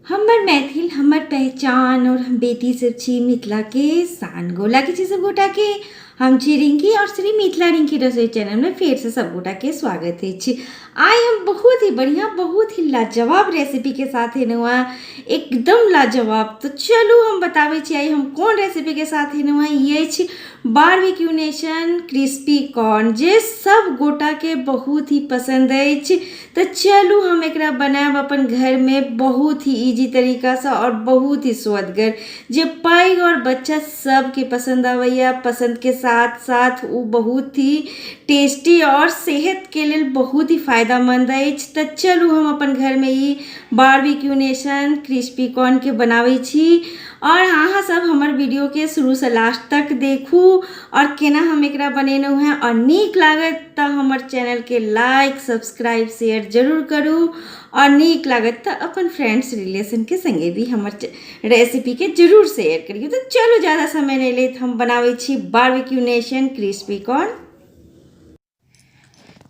हमर मैथिल हमर पहचान और हम बेटी सब छी मिथिला के शान। गोला के छी सब गोटा के। हम छी रिंकी और श्री मिथिला रिंकी रसोई चैनल में फिर से सब गोटा के स्वागत है। आइ हम बहुत ही बढ़िया बहुत ही लाजवाब रेसिपी के साथ एलहुँ हँ, एकदम लाजवाब। तो चलू हम बताबै छी आइ हम कोन रेसिपी के साथ एलहुँ हँ। ई अछि बारबेक्यू नेशन क्रिस्पी कॉर्न, जे सब गोटा के बहुत ही पसंद अछि। तो चलू हम एकरा बनायब अपन घर में बहुत ही इजी तरीका से और बहुत ही स्वदगर, जे पैघ और बच्चा सबके पसंद आबैया। पसंद के साथ साथ उ बहुत ही टेस्टी और सेहत के लेल बहुत ही फायदामंद अछि। तो चलू हम अपन घर में ई बारबेक्यू नेशन क्रिस्पी कॉर्न के बनाबै छी और अहाँ सब हमर वीडियो के शुरू से लास्ट तक देखू और केना हम एकरा बनेलहुँ हैं। और नीक लागत तो हमर चैनल के लाइक सब्सक्राइब शेयर जरूर करू और नीक लागत तो अपन फ्रेंड्स रिलेशन के संगे भी हमर रेसिपी के जरूर शेयर करियो। तो चलू ज़्यादा समय नहीं लेत हम बनाबै छी बारबेक्यू नेशन क्रिस्पी कॉर्न।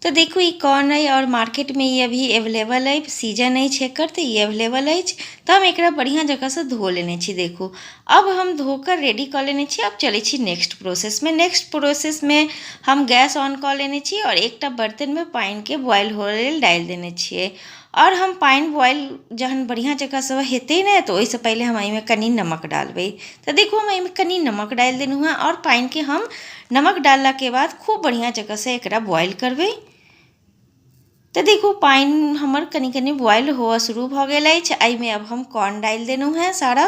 तो देखू ई कॉर्न अइ और मार्केट में ई अभी अवेलेबल अइ, सीजन अछि एकर तो ई अवेलेबल अछि। तो हम एकरा बढ़िया जगह से धो लेने छी। देखू अब हम धोकर रेडी कऽ लेने छी। अब चलै छी नेक्स्ट प्रोसेस में। नेक्स्ट प्रोसेस में हम गैस ऑन कऽ लेने छी और एकटा बर्तन में पानि के बॉयल होय लेल डालि देने छियै। और हम पानि बॉयल जहन बढ़िया जगह से हेतै ने तो ओहिसँ पहिले हम एहिमे कनि नमक डालबै। तऽ देखू हम एहिमे कनि नमक डालि देलहुँ हँ और पानिके हम नमक डाललाके बाद खूब बढ़िआँ जकाँसँ एकरा बॉयल करबै। तऽ देखू पानि हमर कनि कनि बॉयल हुअ शुरू भऽ गेल अछि। एहिमे अब हम कॉर्न डालि देलहुँ हँ सारा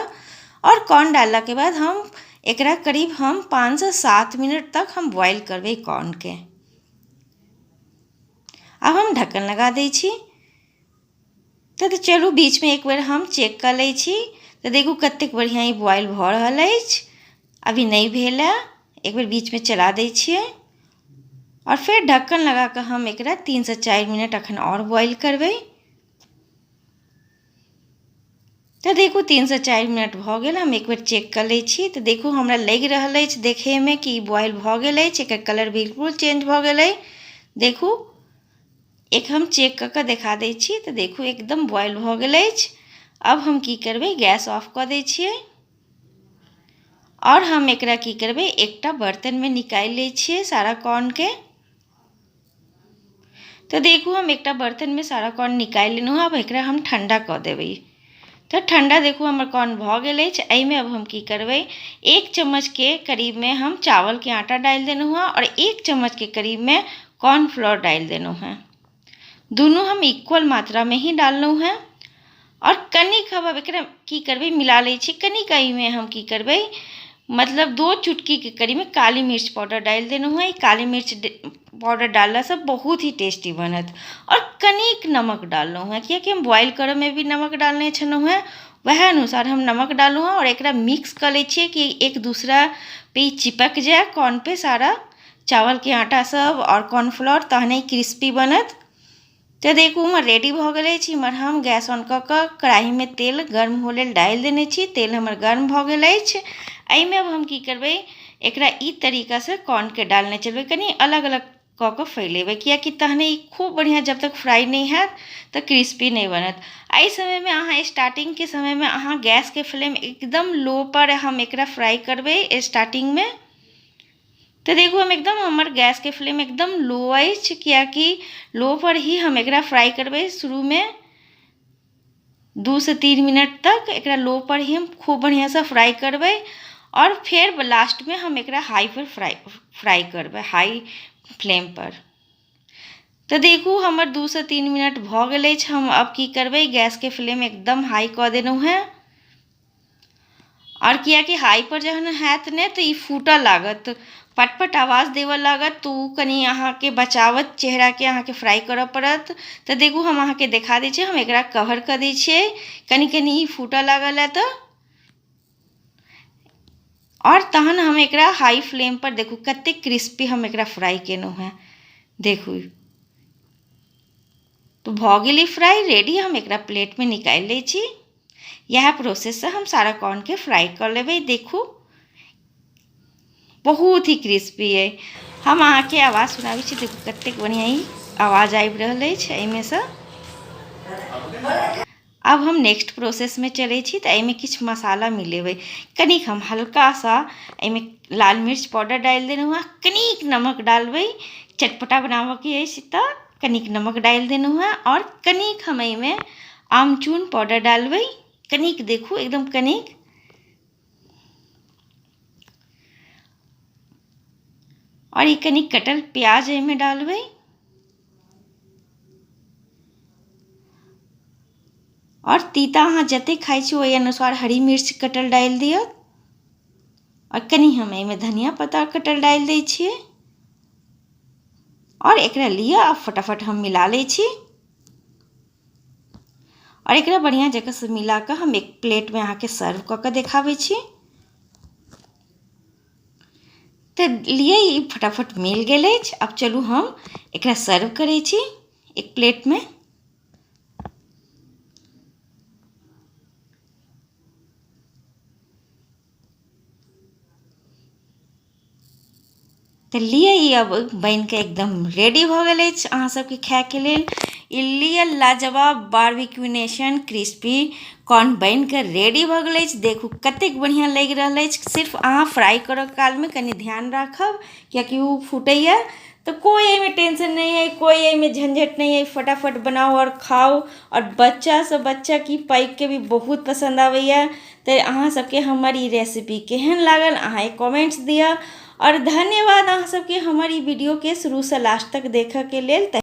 और कॉर्न डाललाके बाद हम एकरा करीब हम 5 से 7 मिनट तक हम बॉयल करबै कॉर्नके। आब हम ढक्कन लगा दै छी। तऽ चलू बीचमे एक बेर हम चेक कऽ लै छी। तऽ देखू कतेक बढ़िआँ ई बॉयल भऽ रहल अछि, अभी नहि भेल हँ। एक बेर बीचमे चला दै छियै आओर फेर ढक्कन लगा कऽ हम एकरा 3 से 4 मिनट अखन आओर बॉयल करबै। तऽ देखू 3 से 4 मिनट भऽ गेल, हम एक बेर चेक कऽ लै छी। तऽ देखू हमरा लागि रहल अछि देखैमे कि ई बॉयल भऽ गेल अछि, एकर कलर बिल्कुल चेंज भऽ गेलै। देखू एक हम चेक कऽ कऽ देखा दै छी। तऽ देखू एकदम बॉयल भऽ गेल अछि। अब हम की करबै, गैस ऑफ कऽ दै छियै आओर हम एकरा की करबै, एकटा बर्तनमे निकालि लै छियै सारा कॉर्नके। तऽ देखू हम एकटा बर्तनमे सारा कॉर्न निकालि लेलहुँ। आब एकरा हम ठण्डा कऽ देबै। तऽ ठण्डा देखू हमर कॉर्न भऽ गेल अछि। एहिमे अब हम की करबै, 1 चम्मचके करीबमे हम चावलके आटा डालि देलहुँ हँ आओर 1 चम्मचके करीबमे कॉर्नफ्लोर डालि देलहुँ हँ। दुनू हम इक्वल मात्रामे ही डाललहुँ हँ आओर कनिक हम अब एकरा की करबै, मिला लै छी। कनिक एहिमे हम की करबै, मतलब 2 चुटकीके करीबमे काली मिर्च पाउडर डालि देलहुँ हँ। ई काली मिर्च पाउडर डाललासँ बहुत ही टेस्टी बनत। आओर कनिक नमक डाललहुँ हँ, कियाकि हम बॉयल करऽमे भी नमक डालने छलहुँ हँ, वएह अनुसार हम नमक डाललहुँ हँ। आओर एकरा मिक्स कऽ लै छियै कि एक दूसरा पे ई चिपक जाय, कॉर्न पे सारा चावलके आटा सब आओर कॉर्नफ्लोर, तहने क्रिस्पी बनत। तऽ देखू हमर रेडी भऽ गेल अछि। इम्हर हम गैस ऑन कऽ कऽ कढ़ाइमे तेल गर्म होय लेल डालि देने छी। तेल हमर गर्म भऽ गेल अछि। एहिमे अब हम की करबै, एकरा ई तरीकासँ कॉर्नके डालने चलबै, कनि अलग अलग कऽ कऽ फैलेबै, कियाकि तहने ई खूब बढ़िआँ जब तक फ्राइ नहि हैत तऽ क्रिस्पी नहि बनत। एहि समयमे अहाँ स्टार्टिंगके समयमे अहाँ गैसके फ्लेम एकदम लो पर हम एकरा फ्राइ करबै स्टार्टिंगमे। तऽ देखू हम एकदम हमर गैसके फ्लेम एकदम लो अछि, कियाकि लो पर ही हम एकरा फ्राइ करबै। शुरूमे 2 से 3 मिनट तक एकरा लो पर ही हम खूब बढ़िआँसँ फ्राइ करबै आओर फेर लास्टमे हम एकरा हाई पर फ्राइ फ्राइ करबै, हाई फ्लेम पर। तऽ देखू हमर 2 से 3 मिनट भऽ गेल अछि। हम अब की करबै, गैसके फ्लेम एकदम हाई कऽ देलहुँ हेँ। आओर कियाकि हाई पर जहन हैत ने तऽ ई फूटऽ लागत, पटपट आवाज देबऽ लागत, तऽ ओ कनि अहाँके बचावत चेहराके, अहाँके फ्राइ करऽ पड़त। तऽ देखू हम अहाँके देखा दै छी। हम एकरा कवर कऽ दै छियै। कनि कनि ई फूटऽ लागल हँ तऽ आओर तहन हम एकरा हाई फ्लेम पर, देखू कतेक क्रिस्पी हम एकरा फ्राइ केलहुँ हेँ। देखू तऽ भऽ गेलै फ्राइ रेडी। हम एकरा प्लेटमे निकालि लै छी। इएह प्रोसेससँ हम सारा कॉर्नके फ्राइ कऽ लेबै। देखू बहुत ही क्रिस्पी अइ। हम अहाँके आवाज सुनाबै छी। देखू कतेक बढ़िआँ ई आवाज आबि रहल अछि एहिमेसँ। आब हम नेक्स्ट प्रोसेसमे चलै छी। तऽ एहिमे किछु मसाला मिलेबै। कनिक हम हल्का सा एहिमे लाल मिर्च पाउडर डालि देलहुँ हँ, कनिक नमक डालबै। चटपटा बनाबऽके अछि तऽ कनिक नमक डालि देलहुँ हँ। आओर कनिक हम एहिमे आमचूर पाउडर डालबै, कनिक, देखू एकदम कनिक। आओर ई कनि कटल प्याज एहिमे डालबै। आओर तीता अहाँ जतेक खाइ छी ओहि अनुसार हरी मिर्च कटल डालि दिअ। आओर कनि हम एहिमे धनिया पत्ता कटल डालि दै छियै। आओर एकरा लिअ आ फटाफट हम मिला लै छी। आओर एकरा बढ़िआँ जकाँसँ मिला कऽ हम एक प्लेटमे अहाँके सर्व कऽ कऽ देखाबै छी। तऽ लिअ, ई फटाफट मिल गेल अछि। आब चलू हम एकरा सर्व करै छी एक प्लेटमे। तऽ लिअ, ई अब बनिकऽ एकदम रेडी भऽ गेल अछि अहाँ सबके खायके लेल। ई लिअ, लाजवाब बारबेक्यू नेशन क्रिस्पी कॉर्न बनिकऽ रेडी भऽ गेल अछि। देखू कतेक बढ़िआँ लागि रहल अछि। सिर्फ अहाँ फ्राइ करऽ कालमे कनि ध्यान राखब, कियाकि ओ फूटैए। तऽ कोइ एहिमे टेंशन नहि अइ, कोइ एहिमे झंझट नहि अइ। फटाफट बनाउ आओर खाउ। आओर बच्चासँ बच्चा की, पैघके भी बहुत पसन्द आबैए। तऽ अहाँ सबके हमर ई रेसिपी केहन लागल, अहाँ एक कमेंट्स दिअ। आओर धन्यवाद अहाँ सबके हमर ई वीडियोके शुरूसँ लास्ट तक देखऽके लेल।